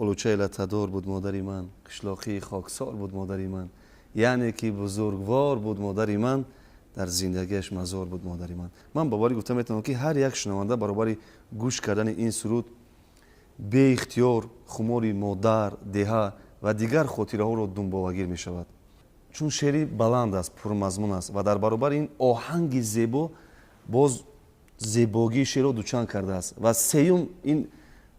Олучаи латтадор буд модари ман, қишлоқии хоксор буд модари ман, яъне ки бузургвор буд модари ман, дар зиндагиаш мазор буд модари ман. Ман боварӣ гуфта метавонам, ки ҳар як шунаванда баробари гӯш кардани ин суруд беихтиёр хумори модар, деҳа ва дигар хотираҳоро дунболагир мешавад, чун шеъри баланд аст, пурмазмун аст ва дар баробари ин оҳанги зебо боз зебогии шеърро дучанд кардааст. Ва сеюм ин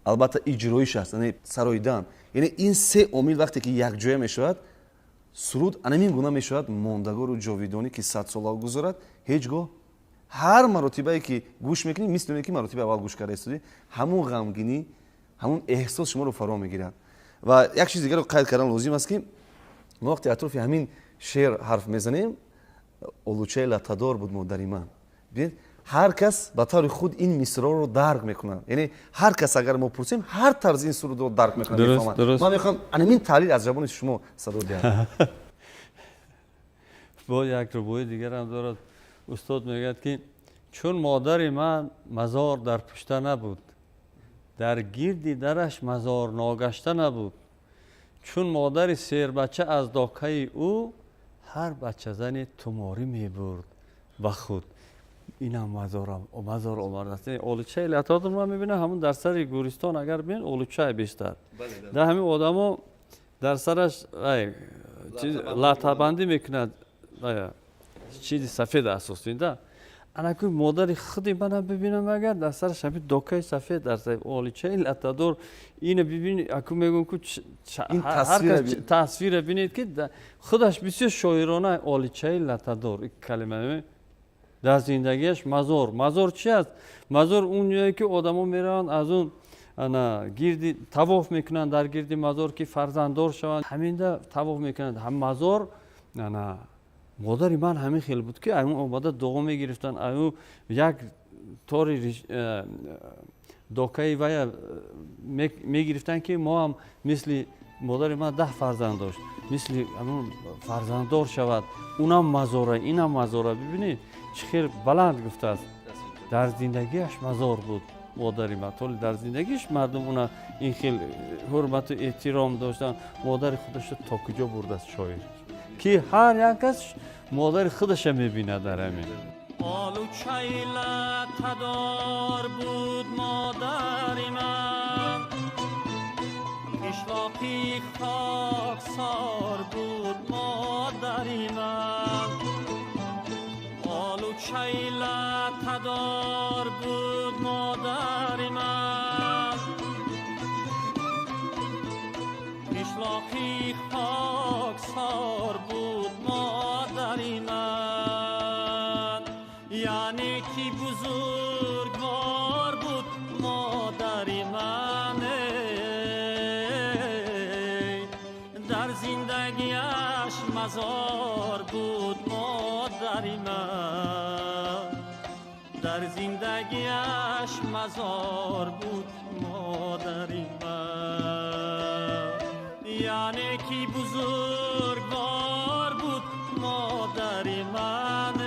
албатта иҷроиш аст, яъне сароидан. Яъне ин се омил вақте ки якҷоя мешавад, суруд анамин гуна мешавад мондагору ҷовидонӣ, ки садсола гузарад, ҳеҷ гоҳ ҳар маротибае ки гӯш мекунӣ, мисли оне ки маротиби аввал гӯш карда истодӣ, ҳамун ғамгинӣ, ҳамун эҳсос шуморо фаро мегирад. Ва як чиз дигарро қайд кардан лозим аст, ки мо вақте атрофи ҳамин шеър ҳарф мезанем, олучаи латтадор буд модари ман, бибинед, ҳар кас ба таври худ ин мисроро дарк мекунад. Яъне ҳар кас, агар мо пурсем, ҳар тарз ин сурудро дарк мекунад, мефаҳмад. Ман мехоҳам анамин таҳлил аз забони шумо садо диҳам. Бо як рубои дигарам дорад. Устод мегӯяд, ки чун модари ман мазор дар пушта набуд, дар гирди дараш мазор ногашта набуд. Чун модари сербача аз докаи ӯ ҳар бачазане туморӣ мебурд ба худ. Инам мазор омадааст. Олучаи латтадор ман мебинам, ҳамун дар сари гӯристон агар бибин, олучаи бештар дар ҳамин одамо дар сараш латтабандӣ мекунад, чизи сафед асосин да. Анаку модари худи мана бибинам, агар дар сараш ҳамин докаи сафед, дар сари оличаи латтадор, ина бибин, аку мегӯм ку тасвира бинед, ки худаш бисёр шоирона оличаи латтадор калима, дар зиндагиаш мазор. Мазор чи аст? Мазор он ҷое ки одамо мераванд, аз он ана гирди тавоф мекунанд, дар гирди мазор, ки фарзанддор шаванд, ҳаминда тавоф мекунанд. Ҳам мазор ана модари ман ҳамин хел буд, ки аю омада дуо мегирифтанд, аю як тори докаи вая мегирифтанд, ки мо ҳам мисли модари ман 10 фарзанд дошт, мисли ҳамун фарзанддор шавад. Унам мазора, инам мазора. Бибинед, чӣ хел баланд гуфтааст: дар зиндагиаш мазор буд модари ман. Толи дар зиндагиш мардум уна ин хел ҳурмату эҳтиром доштанд. Модари худашро то куҷо бурдааст шоир, ки ҳар як кас модари худаша мебинад дар ҳамин. Олучаи латтадор буд модари ман, қишлоқи хоксор буд модари ман. Олучаи латтадор буд модари ман, қишлоқи хоксор буд модари ман, яъне ки бузургвор буд модари ман, дар зиндагиаш мазор буд модари ман, дар зиндагиаш мазор буд модари ман, яъне ки бузургвор буд модари ман,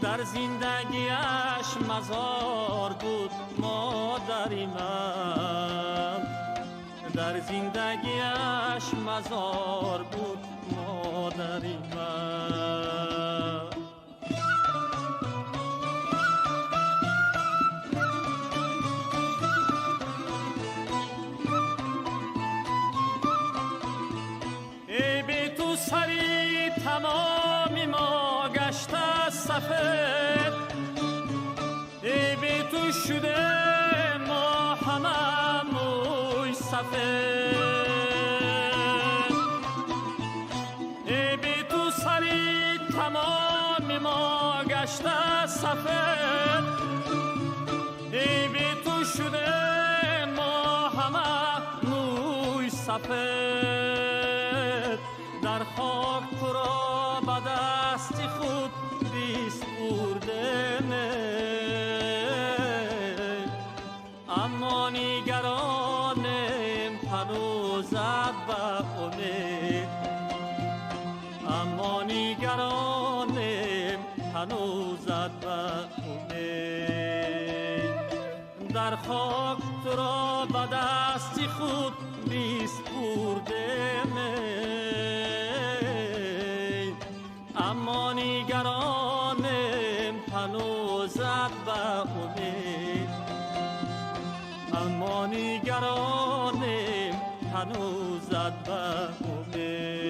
дар зиндагиаш мазор буд модари ман, дар зиндагиаш мазор буд модари ман. Эй бе ту сари тамоми мо гашта сафед, эй бе ту шуде мо ҳама мӯй сафед, эй бе ту сари тамоми мо гашта сафед, эй бе ту шуде мо ҳама мӯй сафед, дар хок туро ба дасти худ биспурдем, аммо нигаронем ҳанӯзат ба умед, аммо нигаронем ҳанӯзат ба умед, Дар хок туро ба дасти худ биспурдем, аммо нигаронем ҳанӯзат ба умед, аммо нигаронем ҳанӯзат ба умед.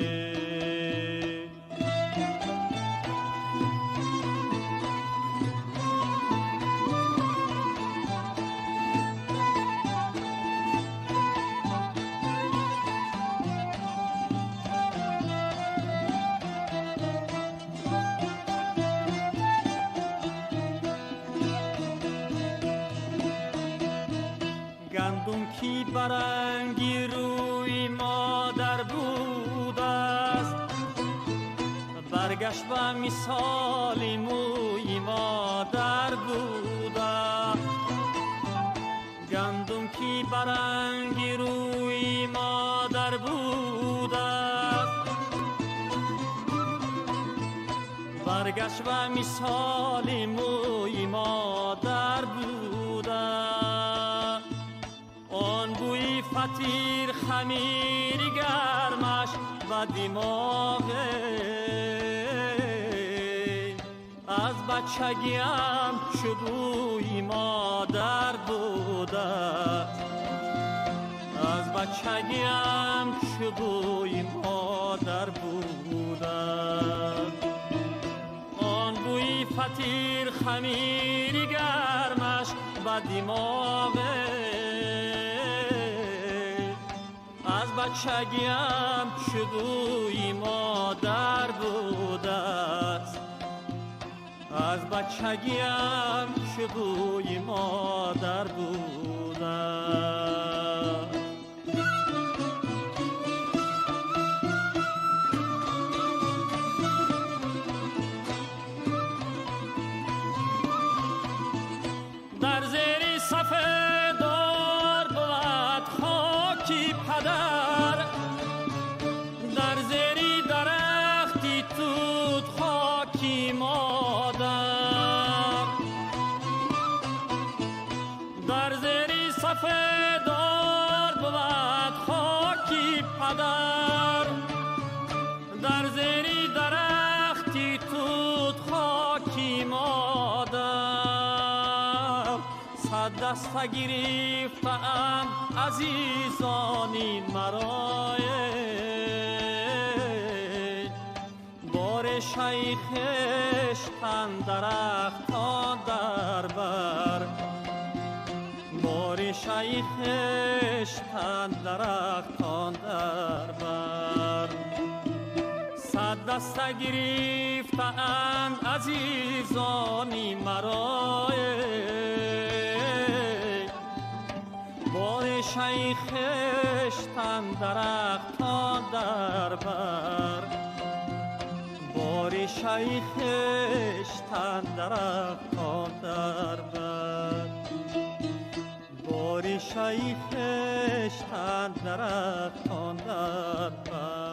Гандум ки ба ранги рӯи модар будааст, баргашт ба мисоли мӯи модар будааст. Гандум ки ба ранги рӯи модар будааст, баргашт ба мисоли мӯи модар будааст. Он бӯи фатир хамири гармаш ба димоғе, аз бачагиам чу бӯи модар будааст, аз бачагиам чу бӯи модар будааст. Он бӯи фатир хамири гармаш ба димоғе, аз бачагиам чу бӯи модар будааст, аз бачагиам чу бӯи модар будааст. Дар зери сафедор бувад хоки падар, дар зери дарахти тут хоки модар, дар зери сафедор бувад хоки падар, дар зери дарахти тут хоки модар. Сад даста гирифтаанд азизони маро, бори шайхештан дарахтон дар бар, бори шайхештан дарахтон дар бар. Сад даста гирифтаанд азизони маро, бори шайхештан дарахтон дар бар, бори шайхештан дарахтон дар бар, бори шайхештан дарахтон дар бар.